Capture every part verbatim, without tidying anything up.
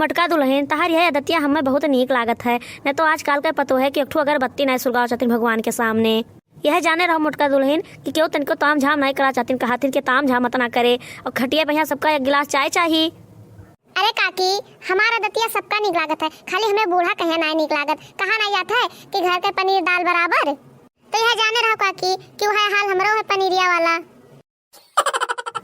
मोटका दुलहिन, तहार यह आदतिया हमें बहुत नीक लागत है। न तो आजकल के पतोहे कि एक ठो अगरबत्ती नाहीं सुलगाव चाहतिन भगवान के सामने। यह जाने रहो मोटका दुलहिन कि केहू तनिको ताम झाम नाहीं करा चाहतिन, कहतिन कि ताम झाम मत ना करे। और खटिया पे यहाँ सबका एक गिलास चाय चाही। अरे काकी, हमार आदतिया सबका नीक लागत है, खाली हमें बूढ़ा कहिया नाहीं नीक लागत। कहा नाहीं जात है कि घर के पनीर दाल बराबर। तो यह जाने रहो काकी कि वह हाल हमरो है पनीरिया वाला।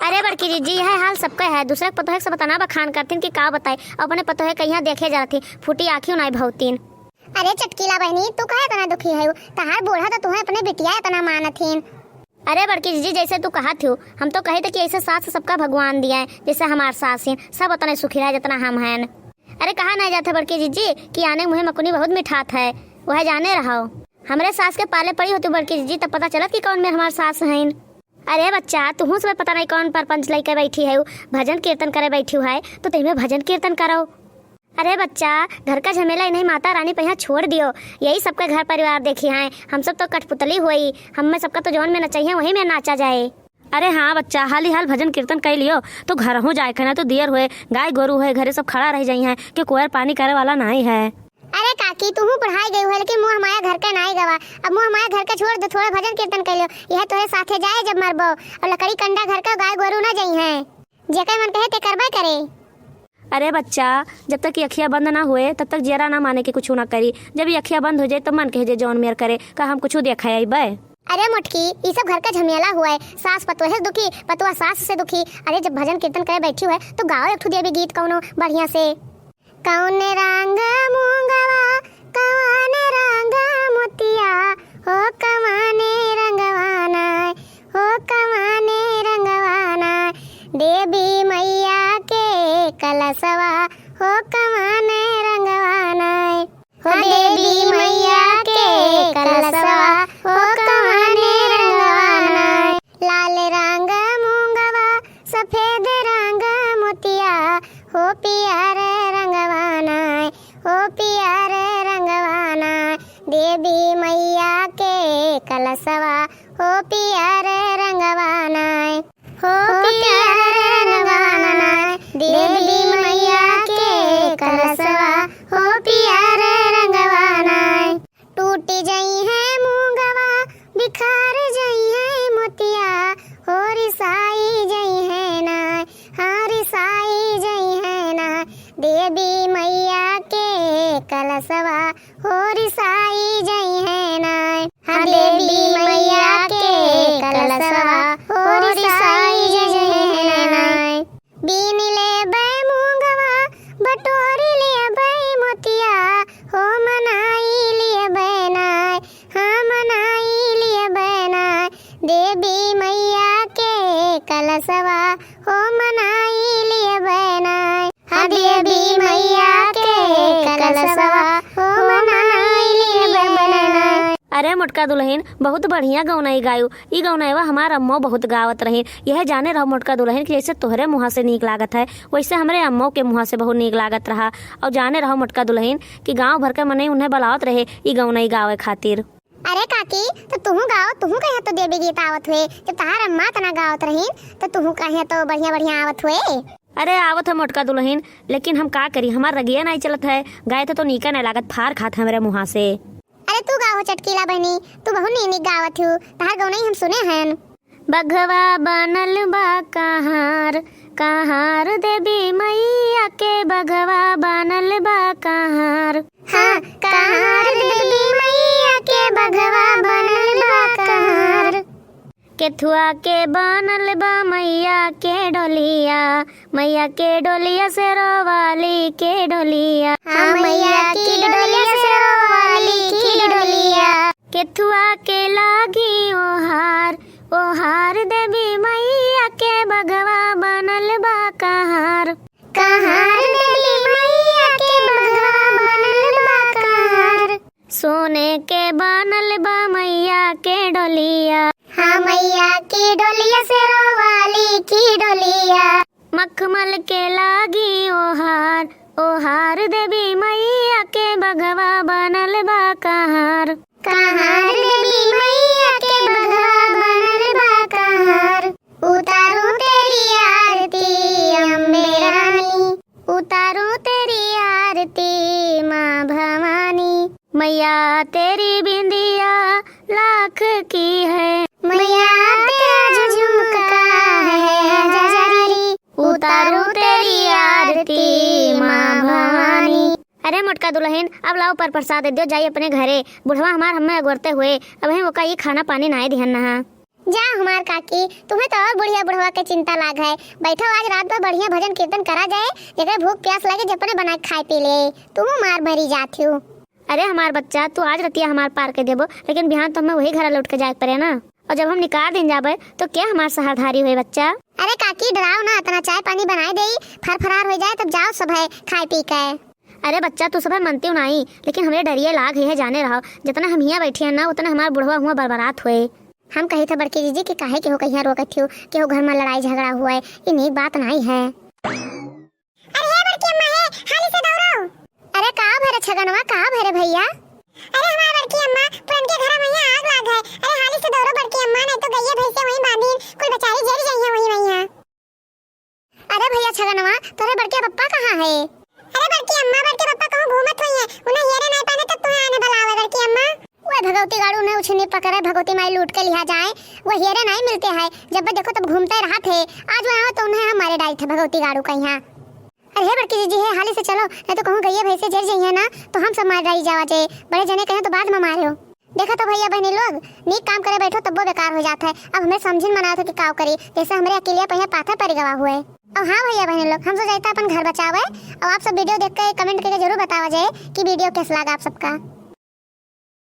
अरे बड़की जीजी, यह हाल सबका है। दूसरे के पतोहे से बतना बखान करथिन कि का बताई, अपने पतोहे कहिया देखे जात ही, फूटी आँखियों नाई भौतीन। अरे चटकीला बहनी, तू काहे इतना दुखी है? तहार बूढ़ा तो तुहे अपने बिटिया इतना मानत हीन। अरे बड़की जीजी, जैसे तू कहत हो, हम तो कहे थे कि ऐसे सास सबका भगवान दिया है, जैसे हमार सास हीन, सब उतने सुखी रहे जितना हम हैं। अरे कहा नहीं जाते बड़की जीजी कि आने मुँहे मकुनी बहुत मिठात है, वह जाने रहो। हमरे सास के पाले पड़ी होती बड़की जीजी, तब पता चलत कि कौन में हमार सास हैं। अरे बच्चा, तुहूँ सब पता नहीं कौन परपंच लइके बैठी है, भजन कीर्तन करे बैठी है, तो तेमे भजन कीर्तन करो। अरे बच्चा, घर का झमेला इन्हें माता रानी पे यहाँ छोड़ दियो, यही सबके घर परिवार देखी हैं। हम सब तो कठपुतली हुई, हम में सबका तो जौन में नचाई है वही में नाचा जाए। अरे हाँ बच्चा, हाली हाल भजन कीर्तन कर लियो, तो घर हूँ जाए के ना तो देर हुए, गाय गोरू है घरे सब खड़ा रह जाई हैं, कि कोयर पानी करे वाला नहीं है। अरे काकी, तुहूँ बुढ़ाई गई है, लेकिन मुँह हमारा घर का नाई गवा। अब मुँह हमारा घर का छोड़ दो, थोड़ा भजन कीर्तन कर लियो। यह तोरे साथे जाए जब मरबो, और लकड़ी कंडा घर का, गाय गोरू ना जाई हैं। जेकर मन कहे ते करबे करे। अरे बच्चा, जब तक ये अखिया बंद ना हुए, तब तक जियरा ना माने कि कुछ ना करी। जब ये अखिया बंद हो जाए, तब मन कहे जे जौन मेर करे, का हम कुछ देखा अइबे? अरे मोटकी, ई सब घर का झमेला हुआ है। सास पतोहे से दुखी, पतोह सास से दुखी। अरे जब भजन कीर्तन करे बैठी हुए, तो गाओ एक ठो देवी गीत कौनो बढ़िया से। कौन रंग मूंगवा, कौन रंग मोतिया, हो कमाने रंगवाना, हो कमाने रंगवाना, देवी मैया के कलशवा, हो कमाने रंगवाना, हो देवी मैया के कलशवा, हो कमाने रंगवाना। लाल रंग मूंगवा, सफेद रंग मोतिया, हो पियर रंगवाना, हो पियर रंगवाना, देवी मैया के कलशवा, हो पियर रंगवाना, हो पियर रंगवाना, देवी मैया के कलशवा, हो पियर रंगवाना। टूट जइहैं मूंगवा, बिखर जइहैं मोतिया, हो रिसाई जइहैं ना, हाँ रिसाई जइहैं ना, देवी मैया के कलशवा, हो रिसाई जइहैं ना, हाँ देवी मैया के कलशवा, हो रिसाई जइहैं ना। बीन लेबै मूंगवा, बटोरी लेबै मोतिया, हो मनाई लेबै नाय, हाँ मनाई लेबै नाय, देवी मैया के कलशवा, हो मनाई लेबै नाय, हाँ देवी मैया के कलशवा, हो मनाई लेबै नाय। अरे मोटका दुलहिन, बहुत बढ़िया गौनई गायू। ई गौनैवा हमार अम्मो बहुत गावत रहिन। यह जाने रहो मोटका दुलहिन कि जैसे तोहरे मुँहा से नीक लागत है, वैसे हमरे अम्मो के मुँहा से बहुत नीक लागत रहा। और जाने रहो मोटका दुलहिन कि गाँव भर के मनई उन्हें बलावत रहे ई गौनई गावे खातिर। अरे काकी, तो तुहूँ गाओ, तुहूँ कहिया तो देवी गीत आवत हुए, जब तहार अम्मा इतना गावत रहिन, तो तुहूँ कहिया तो बढ़िया बढ़िया आवत हुए। अरे आवत है मोटका दुलहिन, लेकिन हम का करी, हमार रगिया नाई चलत है, गाए तो, तो नीका नाई लागत, फार खात है हमरे मुँहा से। अरे तू गाओ चटकीला बहनी, तू बहुत नीक नीक गावत हू, तहार गौनई हम सुने हन। बघवा बनल बा कहार, कहार देवी मैया के बघवा बनल बा कहार। हाँ, कहार देवी मैया के बघवा बनल बा कहार। केथुआ के बनल बा मैया के डोलिया, मैया के डोलिया शेरोवाली के डोलिया। हाँ, मैया की डोलिया शेरोवाली की डोलिया। केथुआ के लागी ओहार, ओहार देवी मैया के बघवा बनल बा कहार। कहार देवी मैया के बघवा बनल बा कहार। सोने के बनल बा मैया के डोलिया। हाँ, मैया की डोलिया शेरोवाली की डोलिया। मखमल के लागी ओहार, ओहार देवी मैया के बघवा बनल बा कहार। कहार देवी मैया के बघवा बनल बा कहार। उतारूं तेरी आरती अम्बे रानी, उतारूं तेरी मैया तेरी बिंदिया लाख की है, मैया तेरा जो झुमका है हजारी, उतारूं तेरी आरती माँ भवानी। अरे मोटका दुलहिन, अब लाओ पर प्रसाद दे दियो, जाई अपने घरे। बुढ़वा हमार हमें अगोरते हुए, अबहीं ओका ई खाना पानी नाई दिहन नहा। जा हमार काकी, तुम्हें तो और बुढ़िया बुढ़वा के चिंता लाग है। बैठो, आज रात भर बढ़िया भजन कीर्तन करा जाए, जेकरे भूख प्यास लागे, जे अपने बना के खाए पी ले। तुहू मार मरी जात हो। अरे हमार बच्चा, तू आज रतिया हमार पार के देबो, लेकिन बिहान तो हमें वही घर लौट के जाए के पड़े ना। और जब हम निकार दिन जाबे, तो क्या हमार सहारधारी हुए बच्चा? अरे काकी, डराओ ना, इतना चाय पानी बनाए देई, फर फरार हो जाए, तब जाओ सब है खाए पी के। अरे बच्चा, तू सब है मनती नाई, लेकिन हमरे डरिए लाग ही है, जाने रहो, जितना हम हियाँ बैठी हैं ना, उतना हमार बुढ़वा हुआ बरबरात हुए। हम कही था बड़की जीजी कि काहे केहू कहिया रोकत थियो, केहू घर में लड़ाई झगड़ा हुआ है, ये नीक बात नाई है। अरे हे बड़की अम्मा हे, हाली से दौड़ो। अरे का भरे छगनवा, का भरे भैया? अरे हमार बड़की अम्मा, पुरनके घर में यहाँ आग लाग है। अरे हाली से दौड़ो बड़की अम्मा, नहीं तो गइया भैंसे वहीं बांधी, कुल बेचारी जर जाइए वहीं वहीं। अरे भैया छगनवा, तोरे बड़के पप्पा कहाँ है? अरे बड़की अम्मा, बड़के पप्पा कहूँ घूमत हुई है, उन्हें हेरे नहीं पाने तब तुम्हें आने बुलावे बड़की अम्मा। वह भगवती गाड़ू ने उछनी पकड़े, भगवती माई लूट के लिहा जाए, वह हेरे नहीं मिलते हैं, जब देखो तब घूमते रहत है। आज वह आओ तो उन्हें हम मारे डाली थे भगवती गाड़ू का यहाँ। अरे हे बड़की जीजी हे, हाली से चलो, नहीं तो कहूँ गइया भैंसे जर जाइए ना, तो हम सब मार डाली जावा जे, बड़े जने कहे तो बाद में मारे हो। देखा तो भैया बहनी लोग, नीक काम करे बैठो तब्बो बेकार हो जात है। अब हमें समझिन मनावत हो कि काव करी, जैसे हमरे अकेलिया पहिया पाथर परि गवा हुए। और हाँ भैया बहनी लोग, हम सब जाइता अपन घर बचावे, और आप सब वीडियो देख के कमेंट करके जरूर बतावा जाए कि वीडियो कैसा लगा आप सबका।